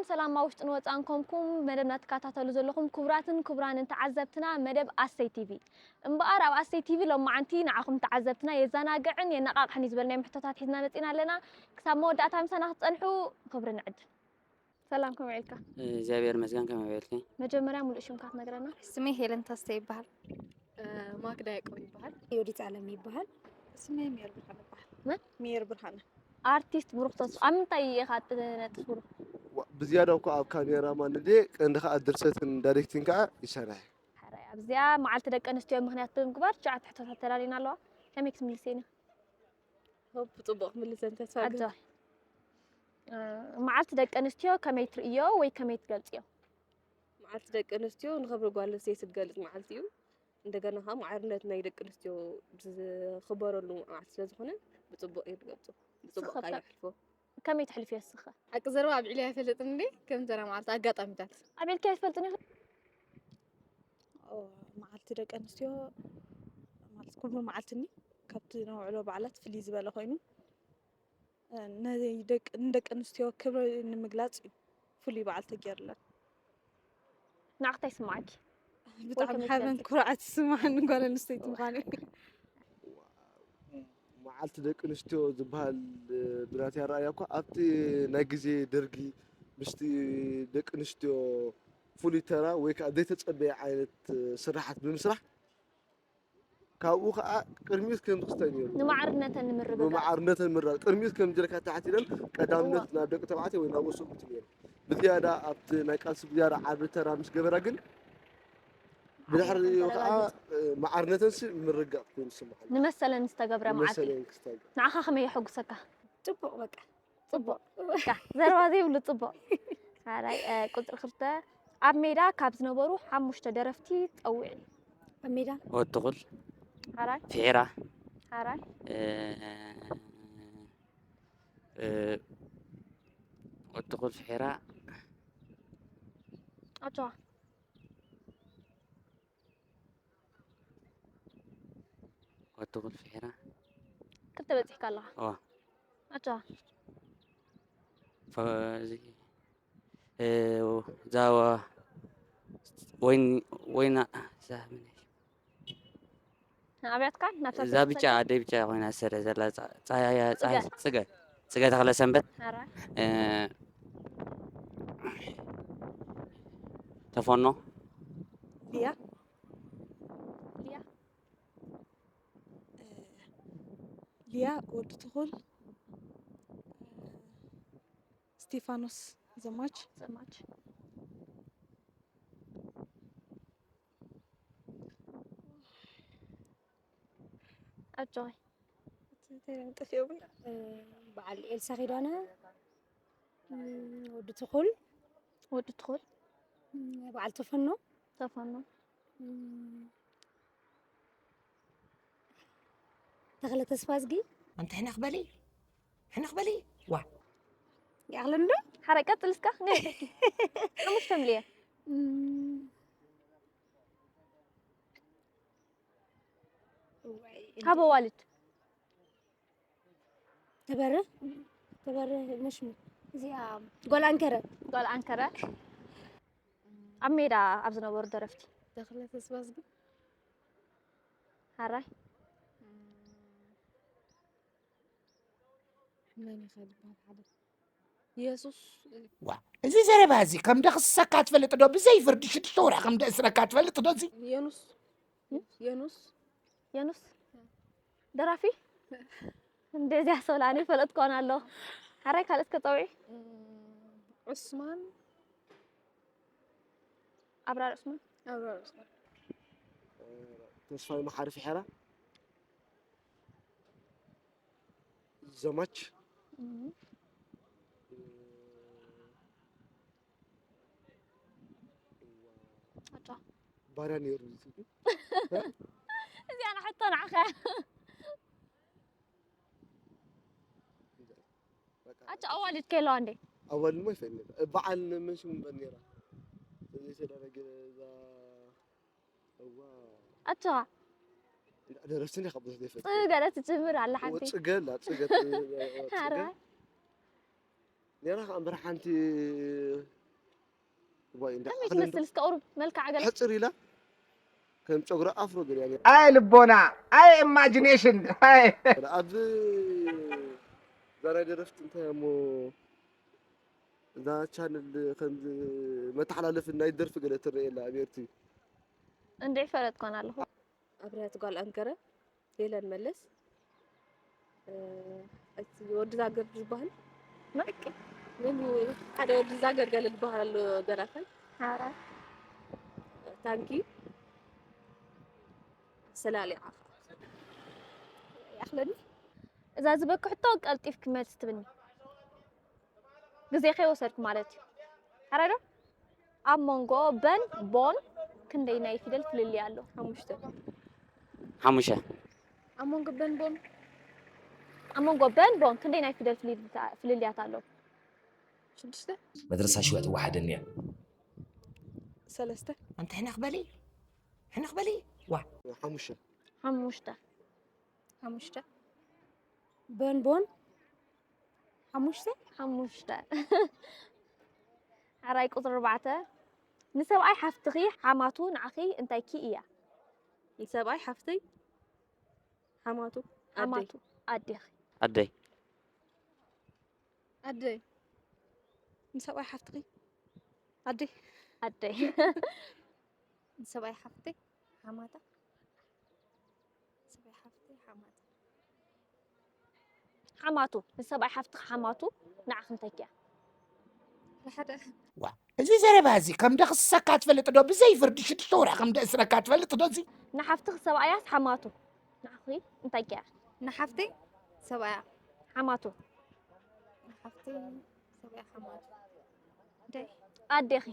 ሰላም ኣብ ውሽጥን ወፃን ኮንኩም መደብና ትከታተሉ ዘለኹም ክቡራትን ክቡራንን ተዓዘብትና መደብ ኣሰይ ቲቪ። እምበኣር ኣብ ኣሰይ ቲቪ ሎማዓንቲ ንዓኹም ተዓዘብትና የዘናግዕን የነቓቕሕን እዩ ዝበልናዮም ሕቶታት ሒዝና መፂና ኣለና። ክሳብ መወዳእታ ምሳና ክትፀንሑ ክብሪ ንዕድም። ሰላም፣ ከመይ ውዒልካ? እግዚኣብሔር ይመስገን፣ ከመይ ውዒልኪ? መጀመርያ ሙሉእ ሽምካ ትነግረና? ስመይ ሄለን ተስተ ይበሃል። ማክዳ ያዕቆብ ይበሃል። ዮዲት ኣለም ይበሃል። ስመይ ሜር ብርሃነ ይበሃል። መን? ሜር ብርሃነ። ኣርቲስት ብሩኽ ተስፋ፣ ኣብ ምንታይ ኢኻ ትነጥፍ ብሩኽ? ዋ፣ ብዝያዳ እኮ ኣብ ካሜራማን እንዴ፣ ቀንዲ ኸዓ ድርሰትን ዳይሬክቲንግ ከዓ ይሰርሕ። ሕራይ፣ ኣብዚኣ መዓልቲ ደቂ ኣንስትዮ ምኽንያት ብምግባር ትሽዓተ ሕቶታት ተዳልዩና ኣለዋ። ከመይ ክትምልስ ኢና? ሆፕ ጽቡቕ ክምልሰን ተስፋ ኣጆ። ገብር። እ፣ መዓልቲ ደቂ ኣንስትዮ ከመይ ትርእዮ ወይ ከመይ ትገልጽዮ? መዓልቲ ደቂ ኣንስትዮ ንኽብሪ ጓል ኣንስተይቲ ዝገልጽ መዓልቲ እዩ። እንደገና ኸዓ ማዕርነት ናይ ደቂ ኣንስትዮ ዝኽበረሉ መዓልቲ ስለ ዝኾነ ብጽቡቕ እየ ዝገልጾ። ብጽቡቕ ንስኺ ከ ከ-፣ የሕልፎ። ከመይ ተሕልፍዮ ንስኺ? ሓቂ ዘረባ ኣብዒለ ኣይፈልጥን እንዴ? ከም ዘረባ መዓልቲ ኣጋጣሚታት። ኣብዒልኪ ኣይትፈልጥን ኢኺ? ኦ፣ መዓልቲ ደቂ ኣንስትዮ ማለት ክቡር መዓልቲ እኒ ካብቲ ነውዕሎ በዓላት ፍልይ ዝበለ ኮይኑ፣ እ፣ ነደቂ-፣ ንደቂ ኣንስትዮ ክብሪ ንምግላጽ እዩ ፍሉይ በዓል ተገይርለን። ንዓኺ እንታይ ይስምዓኪ? ወይ ብጣዕሚ ከመይ ሓበን ትገልጺ? ኩርዓት ይስምዓኒ ጓል ኣንስተይቲ ምዃነይ። መዓልቲ ደቂ ኣንስትዮ ዝበሃል፣ እ፣ ብናተይ ኣረኣእያ እኳ ኣብቲ ናይ ግዜ ደርጊ ምስቲ ደቂ ኣንስትዮ ፍሉይ ተራ ወይ ከዓ ዘይተጸበየ ዓይነት፣ እ፣ ስራሓት ብምስራሕ ካብኡ ከዓ ቅድሚት ከም ዝኽስታይ ነይሩ። ንማዕርነተን ንምርግጋጽ። ንማዕርነተን ምርጋጽ። ቅድሚት ከም ዝለካ ተሓት ኢለን ቀዳምነት እዋ። ናብ ደቂ ተባዕትዮ ወይ ናብ ሰብኡት ነይሩ። ብዝያዳ ኣብቲ ናይ ቃልሲ ብዝያዳ ዓቢ ተራ ምስ ገበራ ግን ብድሕሪኡ ከዓ፣ ተረጋጊጹ። እ፣ ማዕርነተንሲ ምርጋእ ኮይኑ ዝስምዓኒ። ንመሰለን ዝተገብረ መዓልቲ። ንመሰለን ክስታይ። ንዓኻ ከመይ የሐጉሰካ? ጽቡቕ በቃ። ጽቡቕ። በቃ ዘረባ ዘይብሉ ጽቡቕ። ሓራይ፣ እ፣ ቁጽሪ ክልተ፣ ኣብ ሜዳ ካብ ዝነበሩ ሓሙሽተ ደረፍቲ ጸውዒ። ኣብ ሜዳ? ወትኹል። ሓራይ። ፍሒራ። ሓራይ። እ፣ እ፣ ወትኹል ፍሒራ። ኣቸዋ። ወትኹል ፍሒራ። ክልተ በጺሕካ ኣለኻ። ኦ። ኣቸዋ። ፈ-፣ እዚ፣ እ፣ ዛዋ ወይን-፣ ወይና፣ እዛ መን እያ? ንኣብያትካ ናብታ እዛ ትብል ብጫ፣ ትፈልጥ? ኣደይ ብጫ ኮይና ዝሰረ ዘላ ጻ-፣ ጻያ-፣ ጻያ-፣ ጽገ። ጽገ። ጽገ ተኽለ ሰንበት። ኣረ። እ፣ ተፈኖ። ሊያ። ሊያ። እ፣ ሊያ ወዲ ትኹል። እ፣ ስቴፋኖስ ዘማች። ዘማች። ኣጆይ። ጠፊኦምና። እ፣ በዓል ኤልሳ ኪዳነ፣ እ፣ ወዲ ትኹል። ወዲ ትኹል። እ፣ በዓል ተፈኖ። ተፈኖ። እ፣ ተኽለ ተስፋዝጊ። ኣንቲ ሕነኽ በሊ፣ ሕነኽ በሊ። ዋ። ይኣኽለኒ ዶ? ሓረ ቀጽል እስካ። ሓሙሽተ ሚልዮን። እም። እዋይ፣ ካብ ኣዋልድ። ተበረ፣ ተበረ መሽሙ። እዚኣ ጓል ኣንከረ። ጓል ኣንከረ። ኣብ ሜዳ ኣብ ዝነበሩ ደረፍቲ። ተኽለ ተስፋዝጊ። ሓራይ። መን እዩ ከ ዝበሃል ሓደ? የሱስ። ዋ፣ እዚ ዘረባ እዚ ከም ደኽስሰካ ትፈልጥ ዶ? ብዘይ ፍርዲ ሽዱሽተ ወርሒ ከም ደእስረካ ትፈልጥ ዶ? እዚ የኑስ። የኑስ። የኑስ። ደራፊ? እንደዚያ ሰው ላኔ ፈለጥኩ ኣነ ኣለኹ። ሓራይ ካልእ እስከ ጸውዒ። እም፣ ዑስማን። ኣብራር ዑስማን። ኣብራር ዑስማን። ተስፋይ መሓሪ ፍሕራ። ዘማች። እም። ኣታ። ባርያ ነይሩ ዝስጉ። እዚኣ ንሕቶ ንዓኻ። በቃ። ኣታ ኣዋልድ ከይለዋ እንዴ? ኣዋልድ ሞ ይፈልጥ። በዓል መን ሽሙ እምበር ነይራ? ዘይተደረገ እዛ፣ እዋ። ኣታ። ደረስትን ኢኻ ብዙሕ ዘይፈልጥ። ጽገ ዶ ትጅምር ኣላ ሓንቲ? ጽገ ኣላ፣ ጽገ፣ ጽገ። ኣረ። ኔራ ከኣ እምበር ሓንቲ እዋይ እንዳ ከመይ ኣኽለ እንዶ ትመስል እስከ ቁሩብ መልክዓ ገለ ሕጽር ኢላ ከም ጨጉሪ ኣፍሮ ገለ እያ ኔራ። ኣይ ልቦና፣ ኣይ ኢማጂኔሽን፣ ኣይ ኣብ እዛ ናይ ደረፍቲ እንታይ እሞ እዛ ቻነል ከም መተሓላለፊ ናይ ደርፊ ገለ ትረኤላ ኣብ ኤርትቪ። እንድዒ ፈለጥኳን ኣለኹ። ኣብርያት ጓል ኣንከረ ሄለን መለስ እቲ ወዲ ዛገር ዝበሃል መቂ ምን ሓደ ወዲ ዛገር ገለ ዝበሃል ኣሎ ደራፋይ ሓራ ታንኪ ሰላሊ ዓኻ ይኣኽለኒ። እዛ ዝበኪ ሕቶ ቀልጢፍኪ መልሲ ትብኒ ግዜ ከይወሰድኩ ማለት እዩ። ሓራይ ዶ? ኣብ መንጎ በን ቦን ክንደይ ናይ ፊደል ፍልልይ ኣሎ? ሓሙሽተ። ሓሙሽተ። ኣብ መንጎ በን ቦን ኣብ መንጎ በን ቦን ክንደይ ናይ ፊደል ፍልልታ- ፍልልያት ኣሎ? ሽዱሽተ መድረሳ ሽዋ ትወሓደኒ እያ። ሰለስተ ኣንቲ ሕነኽ በሊ ሕነኽ በሊ ዋ ሓሙሽተ ሓሙሽተ። ሓሙሽተ በን ቦን ሓሙሽተ ሓሙሽተ። ሓራይ ቁፅሪ ኣርባዕተ ንሰብኣይ ሓፍትኺ ሓማቱ ንዓኺ እንታይኪ እያ? ንሰብኣይ ሓፍተይ ሓማቱ ኣደይ ሓማቱ ኣዴኺ ኣደይ ኣደይ ንሰብኣይ ሓፍትኺ ኣደይ ኣደይ ንሰብኣይ ሓፍተይ ሓማታ ሰብኣይ ሓፍተይ ሓማታ ሓማቱ ንሰብኣይ ሓፍትኺ ሓማቱ ንዓኺ እንታይኪ እያ? ሓደ ዋ፣ እዚ ዘረባ እዚ ከም ደኽስሰካ ትፈልጥ ዶ? ብዘይ ፍርዲ ሽዱሽተ ወርሒ ከም ደእስረካ ትፈልጥ ዶ? እዚ ንሓፍትኺ ሰብኣያስ ሓማቱ ንዓኺ እንታይኪ እያ? ንሓፍተይ ሰብኣያ ሓማቱ ንሓፍተይ ሰብኣያ ሓማቱ ኣደይ ኣዴኺ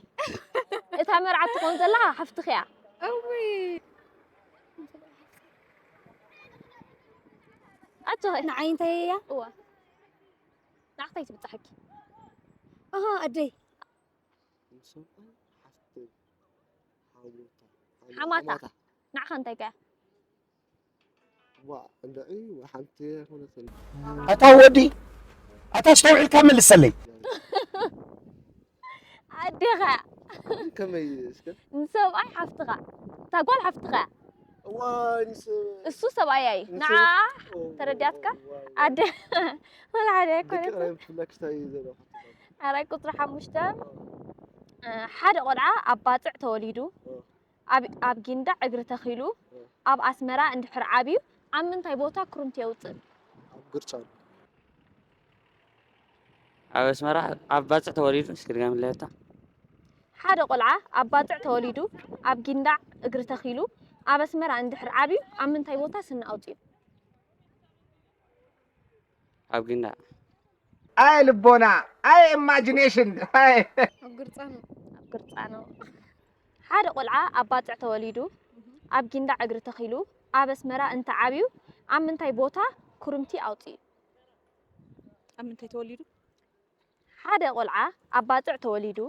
እታ መርዓት ትኾን ዘላ ሓፍትኺ እያ። እውይ ኣጆኺ ንዓይ እንታይ እያ እዋ ንዓኽታይ ትብጻሐኪ ኣሃ ኣደይ ንሰብኣይ ሓፍተይ ሓሞታ ሓማታ። ንዓኻ እንታይ ከ ዋ እንድዒ ሓንቲ ኣይኮነትን ኣታ ወዲ ኣታ ኣስተውዒልካ መልሰለይ። ኣዴኻ ከመይ እስከ ንሰብኣይ ሓፍትኻ እታ ጓል ሓፍትኻ እዋይ ንስ እሱ ሰብኣያ እዩ ንስ- ንዓ ተረዲኣትካ ኣደ ወላ ሓደ ኣይኮነትን ብፍላይ ክስታይ ዘለኹ ኣራይ ቁፅሪ ሓሙሽተ ሓደ ቆልዓ ኣብ ባፅዕ ተወሊዱ ኣብ ጊንዳዕ እግሪ ተኺሉ ኣብ ኣስመራ እንድሕር ዓብዩ ኣብ ምንታይ ቦታ ክሩምቲ የውፅእ? ኣብ ግርጫ ኣሎ ኣብ ኣስመራ ኣብ ባፅዕ ተወሊዱ እስኪ ድጋሚ ለታ ሓደ ቆልዓ ኣብ ባፅዕ ተወሊዱ ኣብ ጊንዳዕ እግሪ ተኺሉ ኣብ ኣስመራ እንድሕር ዓብዩ ኣብ ምንታይ ቦታ ስኒ ኣውፅኡ? ኣብ ጊንዳዕ ኣይ ልቦና ኣይ ኢማጂኔሽን ኣይ ኣብ ግርፃኑ ኣብ ግርፃኑ ሓደ ቆልዓ ኣብ ባፅዕ ተወሊዱ ኣብ ጊንዳዕ እግሪ ተኺሉ ኣብ ኣስመራ እንተ ዓብዩ ኣብ ምንታይ ቦታ ክሩምቲ ኣውፅኡ? ኣብ ምንታይ ተወሊዱ ሓደ ቆልዓ ኣብ ባፅዕ ተወሊዱ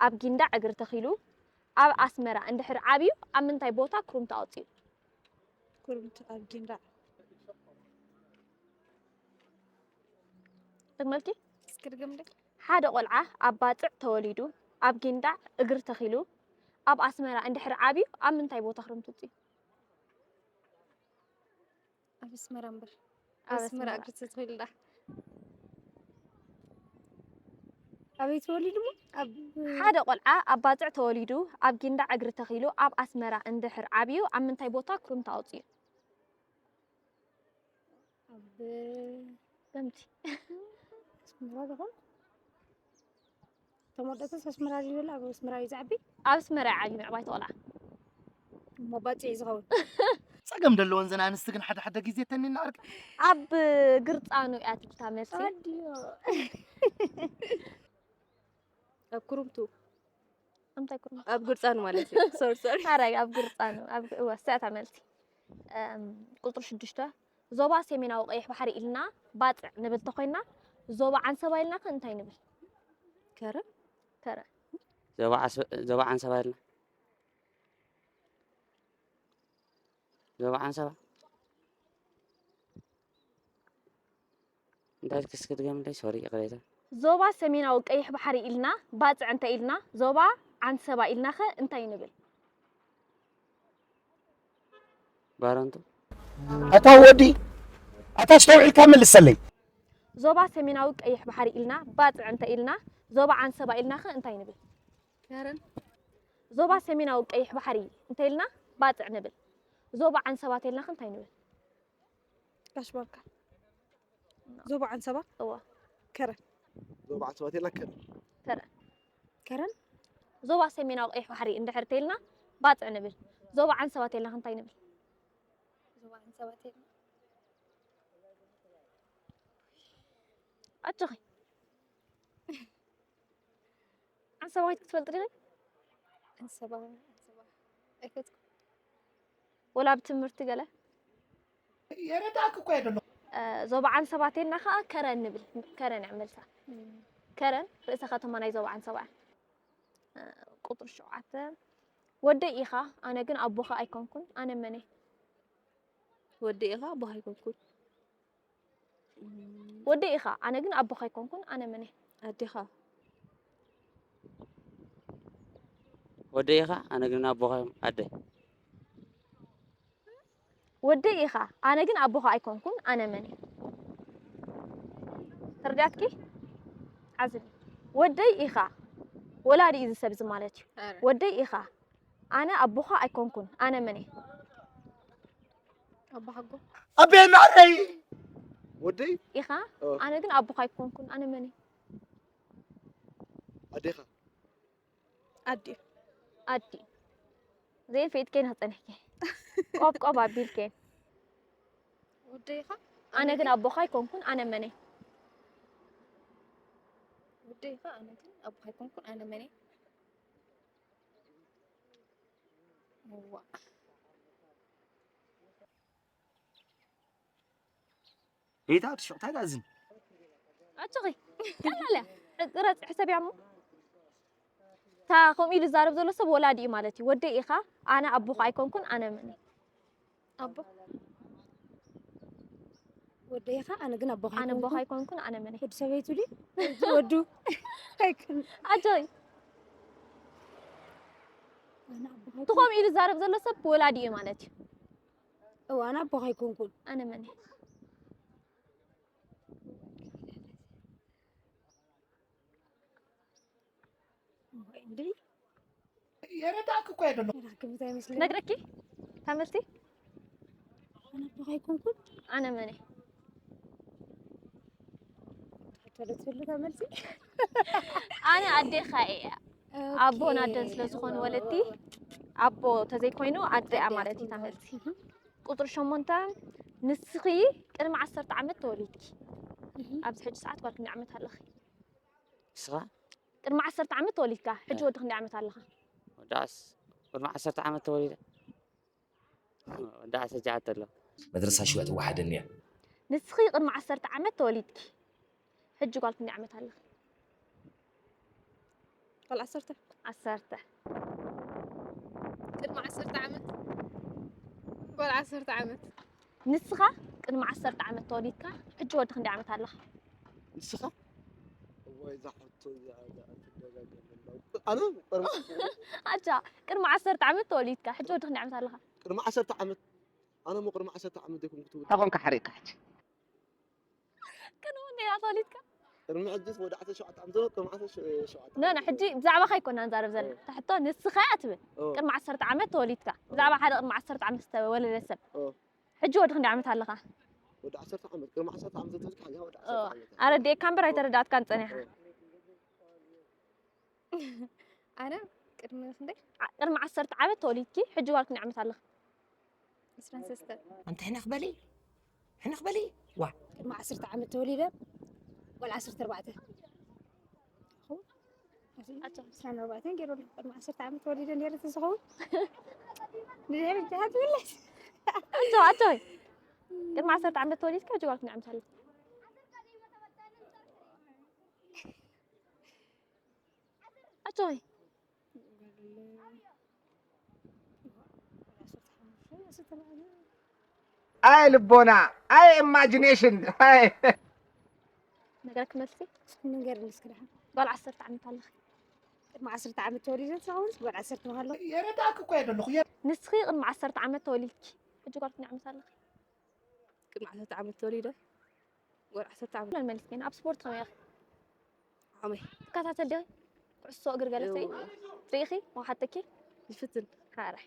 ኣብ ጊንዳዕ እግሪ ተኺሉ ኣብ ኣስመራ እንድሕር ዓብዩ ኣብ ምንታይ ቦታ ክሩምቲ ኣውፅኡ? ክሩምቲ ኣብ ጊንዳዕ ትግመልኪ እስኪ ድገምለይ ሓደ ቆልዓ ኣብ ባፅዕ ተወሊዱ ኣብ ጊንዳዕ እግሪ ተኺሉ ኣብ ኣስመራ እንድሕር ዓብዩ ኣብ ምንታይ ቦታ ክሩምቲ ኣውፅኡ? ኣብ ኣስመራ እምበር ኣብ ኣስመራ ኣስመራ። እግሪ ተትኺሉ ዳ ኣበይ ተወሊዱ እሞ ኣብ ሓደ ቆልዓ ኣብ ባፅዕ ተወሊዱ ኣብ ጊንዳዕ እግሪ ተኺሉ ኣብ ኣስመራ እንድሕር ዓብዩ ኣብ ምንታይ ቦታ ክሩምቲ ኣውፅኡ? ኣብ ከምቲ ኣስመራ ዝኾን ተመርጠተስ ኣስመራ ዝብል ኣብ ኣስመራ እዩ ዝዓቢ ኣብ ኣስመራ ዓብዩ ምዕባይ ቆልዓ እሞ ባፅዕ እዩ ዝኸውን ጸገም ደለወን ዘን ኣንስቲ ግን ሓደ ሓደ ግዜ ተኒና ኣርግ ኣብ ግርፃኑ እያ ትብታ መልሲ ኣዲዮ ኣብ ክሩምቱ እንታይ ክሩም ኣብ ግርፃኑ ማለት እዩ ሶሪ ሶሪ ሓራይ ኣብ ግርፃኑ ኣብ እወ ሰዕታ መልሲ እም፣ ቁፅሪ ሽዱሽተ ዞባ ሰሜናዊ ቀይሕ ባሕሪ ኢልና ባፅዕ ንብል ተኮይና ዞባ ዓንሰባ ኢልና ከ እንታይ ንብል? ከረ ከረ ዞባ ዓስ- ዞባ ዓንሰባ ኢልና ዞባ ዓንሰባ እንታይ ክስክድገም እንታይ ሶሪ ይቕሬታ ዞባ ሰሜናዊ ቀይሕ ባሕሪ ኢልና ባጽዕ እንተ ኢልና፣ ዞባ ዓንሰባ ኢልናኸ እንታይ ንብል? ባረንቱ። ኣታ ወዲ፣ ኣታ ኣስተውዒልካ መልሰለይ። ዞባ ሰሜናዊ ቀይሕ ባሕሪ ኢልና ባጽዕ እንተ ኢልና፣ ዞባ ዓንሰባ ኢልናኸ እንታይ ንብል? ከረን ዞባ ሰሜናዊ ቀይሕ ባሕሪ እንተ ኢልና ባጽዕ ንብል። ዞባ ዓንሰባ እንተ ኢልናኸ እንታይ ንብል? ጋሽ ባርካ ዞባ ዓንሰባ እዋ ከረን ዞባ ዓንሰባ እንተ ኢልና ከረን ከረን ከረን ዞባ ሰሜናዊ ቀይሕ ባሕሪ እንድሕር እንተ ኢልና ባጽዕ ንብል። ዞባ ዓንሰባ እንተ ኢልናኸ እንታይ ንብል? ዞባ ዓንሰባ እንተ ኢልና ኣጆኺ። ዓንሰባ ከይድኪ ትፈልጢ ዲኺ? ዓንሰባ ዓንሰባ ኣይፈትኩ ወላ ኣብ ትምህርቲ ገለ የረዳእክ እኮ እየ ዘሎ። እ፣ ዞባ ዓንሰባ እንተ ኢልና ኸዓ ከረን ንብል። ከረን እያ መልሳ። ከረን ርእሰ ከተማ ናይ ዞባ ዓንሰባ እያ። እ፣ ቁፅሪ ሸውዓተ ወደይ ኢኻ ኣነ ግን ኣቦኻ ኣይኮንኩን ኣነ መን እየ? ወደይ ኢኻ ኣቦኻ ኣይኮንኩን ወደይ ኢኻ ኣነ ግን ኣቦኻ ኣይኮንኩን ኣነ መን እየ? ኣዴኻ ወደይ ኢኻ ኣነ ግን ኣቦኻ ኣደ ወደይ ኢኻ ኣነ ግን ኣቦኻ ኣይኮንኩን ኣነ መን እየ? ተረዲኣትኪ? ዓዝቢ ወደይ ኢኻ ወላዲ እዩ እዚ ሰብ እዚ ማለት እዩ። ወደይ ኢኻ ኣነ ኣቦኻ ኣይኮንኩን ኣነ መን እየ? ኣቦሓጎ ኣቤ ናተይ ወደይ ኢኻ ኦ። ኣነ ግን ኣቦኻ ኣይኮንኩን ኣነ መን እየ? ኣዴኻ ኣዲ ኣዲ ዘይፈልጥክን ክፀንሕኪ ቆብ ቆብ ኣቢልክን ወደይ ኢኻ ኣነ ግን ኣቦኻ ኣይኮንኩን ኣነ መን እየ? ወደይ ኢኻ ኣነ ግን ኣቦኻ ኣይኮንኩን ኣነ መን እየ? እዋ ቤታ ትሽቕታይ ዳዝን ኣጆኺ ቀላል እያ። ቅረፂ ሕሰብያ እሞ እታ ከምኡ ኢሉ ዝዛረብ ዘሎ ሰብ ወላዲ እዩ ማለት እዩ። ወደይ ኢኻ ኣነ ኣቦኻ ኣይኮንኩን ኣነ መን እየ? ኣቦ ወደይ ኢኻ ኣነ ግን ኣቦኻ ኣነ ኣቦኻ ኣይኮንኩን ኣይኮንኩን ኣነ መን እየ? ወዲ ሰበይቱ ድዩ ወዱ ኣይኮን ኣጆይ ኣነ ኣቦኻ እቲ ከምኡ ኢሉ ዝዛረብ ዘሎ ሰብ ወላዲ እዩ ማለት እዩ። እዋ ኣነ ኣቦኻ ኣይኮንኩን ኣነ መን እየ? እዋ እንዲ የረዳእክ እኮ እየ ዘሎ። ራክብታ ይመስለኝ ነግረኪ ተመልሲ ኣነ ኣቦኻ ኣይኮንኩን ኣነ መን እየ? ተለትሉ ተመልሲ ኣነ ኣዴኻ እየ። ኣቦን ኣደን ስለ ዝኾኑ ወለድቲ ኣቦ ተዘይኮይኑ ኣደ እያ ማለት እዩ። ተመልሲ ቁፅሪ ሸሞንተ ንስኺ ቅድሚ ዓሰርተ ዓመት ተወሊድኪ ኣብዚ ሕጂ ሰዓት ጓል ክንደይ ዓመት ኣለኺ? ንስኻ ቅድሚ ዓሰርተ ዓመት ተወሊድካ ሕጂ ወዲ ክንደይ ዓመት ኣለኻ? ወዳዕስ ቅድሚ ዓሰርተ ዓመት ተወሊደ ወዳዕስ ሕጂ ዓተ ኣሎ መድረሳ ሽዋ ትወሓደኒ እያ ንስኺ ቅድሚ ዓሰርተ ዓመት ተወሊድኪ ሕጂ ጓል ክንደይ ዓመት ኣለኺ? ጓል ዓሰርተ ዓሰርተ ቅድሚ ዓሰርተ ዓመት ጓል ዓሰርተ ዓመት ንስኻ ቅድሚ ዓሰርተ ዓመት ተወሊድካ ሕጂ ወዲ ክንደይ ዓመት ኣለኻ? ንስኻ እዋይ እዛ ሕቶ እዚኣ እዚኣ ትደጋገም ኣላ። ኣነ ቅድሚ ኣጃ ቅድሚ ዓሰርተ ዓመት ተወሊድካ ሕጂ ወዲ ክንደይ ዓመት ኣለኻ? ቅድሚ ዓሰርተ ዓመት ኣነ እሞ ቅድሚ ዓሰርተ ዓመት ዘይኮንኩ ትውልድ እንታይ ኮንካ ሓሪቕካ ሕጂ ቅድሚ ክንደይ ተወሊድካ? ቅድሚ ሕጂ ወዲ ዓሰርተ ሸውዓተ ዓመት ዘሎ ቅድሚ ዓሰርተ ሸውዓተ ኖ ኖ ሕጂ ብዛዕባኻ ኣይኮና ንዛረብ ዘለና እታ ሕቶ ንስኻ እያ ትብል ኦ። ቅድሚ ዓሰርተ ዓመት ተወሊድካ ብዛዕባ ሓደ ቅድሚ ዓሰርተ ዓመት ዝተወለደ ሰብ ኦ። ሕጂ ወዲ ክንደይ ዓመት ኣለኻ? ወዲ ዓሰርተ ዓመት ቅድሚ ዓሰርተ ዓመት ዝተወልድካ ሕጂ ወዲ ኦ። ዓሰርተ ዓመት ኣረዲኤካ እምበር ኣይተረዳእትካን ጸኒሓ ኣነ ቅድሚ ክንደይ ዓ- ቅድሚ ዓሰርተ ዓመት ተወሊድኪ ሕጂ ጓል ክንደይ ዓመት ኣለኺ? ዕስራን ሰለስተን ኣንቲ ሕነኽ በሊ ሕነኽ በሊ ዋ ቅድሚ ዓሰርተ ዓመት ተወሊደ ጓል ዓሰርተ ኣርባዕተ ዕስራን ኣርባዕተን ገይሩ ኣሎ ቅድሚ ዓሰርተ ዓመት ተወሊደ ነይረ ተዝኸውን ንድሕሪ ጃሃት ትምለስ ኣቶ ኣቶይ ቅድሚ ዓሰርተ ዓመት ተወሊድካ ሕጂ ጓል ክንደይ ዓመት ኣለኪ? ኣቶይ ኣይ ልቦና ኣይ ኢማጂኔሽን ኣይ ገረክ መልሲ? ንገር ንስክዳ ጓል ዓሰርተ ዓመት ኣለኺ። ቅድሚ ዓሰርተ ዓመት ተወሊደ ትኸውን ጓል ዓሰርተ መሃሎ የረዳእክ እኮ እየ ዘለኹ። ንስኺ ቅድሚ ዓሰርተ ዓመት ተወሊድኪ። ሕጂ ጓል ክንደይ ዓመት ኣለኺ? ቅድሚ ዓሰርተ ዓመት ተወሊደ። ጓል ዓሰርተ ዓመት ለን መልስ ግን ኣብ ስፖርት ከመይ ኢኺ? ዓመይ ትከታተል ዲኺ? ኩዕሶ እግሪ ገለ ትርኢ? እዎ። ትርኢ ኢኺ? መሓተኪ? ይፍትን። ካራሕ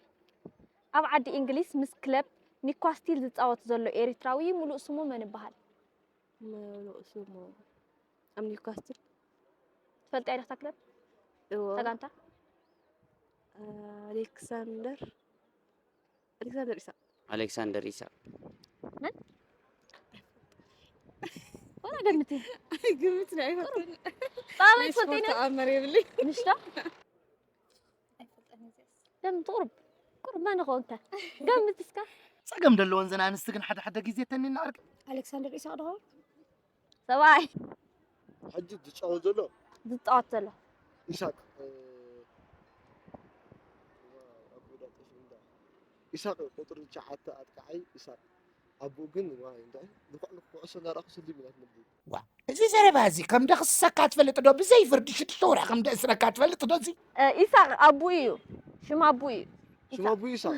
ኣብ ዓዲ እንግሊዝ ምስ ክለብ ኒኳስቲል ዝፃወት ዘሎ ኤሪትራዊ ሙሉእ ስሙ መን ይበሃል? ምሉእ ስሙ ኣብ ኒውካስትል ትፈልጥያ ዲኽታ ክለብ? እዎ ተጋንታ? ኣሌክሳንደር ኣሌክሳንደር ኢሳቅ ኣሌክሳንደር ኢሳቅ ወላ ገምቲ ግምት ናይ ፈትን ጣበይ ትፈልጥኒ ተኣመር የብለይ ምሽቶ ገምቲ ቁርብ ቁርብ መን ኾንከ? ገምቲ እስከ ጸገም ዘለወን ዘን ኣንስቲ ግን ሓደ ሓደ ግዜ ተኒና ኣርግ ኣሌክሳንደር ኢሳቅ ዶ ሰብኣይ ሕጂ ዝጫወት ዘሎ ዝፃወት ዘሎ ኢሳቅ እ፣ ኢሳቅ ቁፅሪ ትሽዓተ ኣጥቃዓይ ኢሳቅ ኣቦኡ ግን ዋይ እንታይ ንኩዕ ንኩዕ ኩዕሶ እናረኣኹ ስሊም ኢና ትነብር ዋ እዚ ዘረባ እዚ ከም ደኽስሰካ ትፈልጥ ዶ ብዘይ ፍርዲ ሽዱሽተ ወርሒ ከም ደእስረካ ትፈልጥ ዶ እዚ እ፣ ኢሳቅ ኣቡ እዩ። ሽም ኣቡ እዩ። ሽም ኣቦኡ ኢሳቅ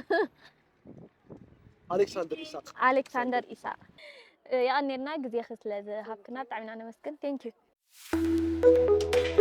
ኣሌክሳንደር ኢሳቅ ኣሌክሳንደር ኢሳቅ እ፣ የቐኔልና ግዜኺ ስለ ዝሃብክና ብጣዕሚ ኢና ነመስግን። Thank you።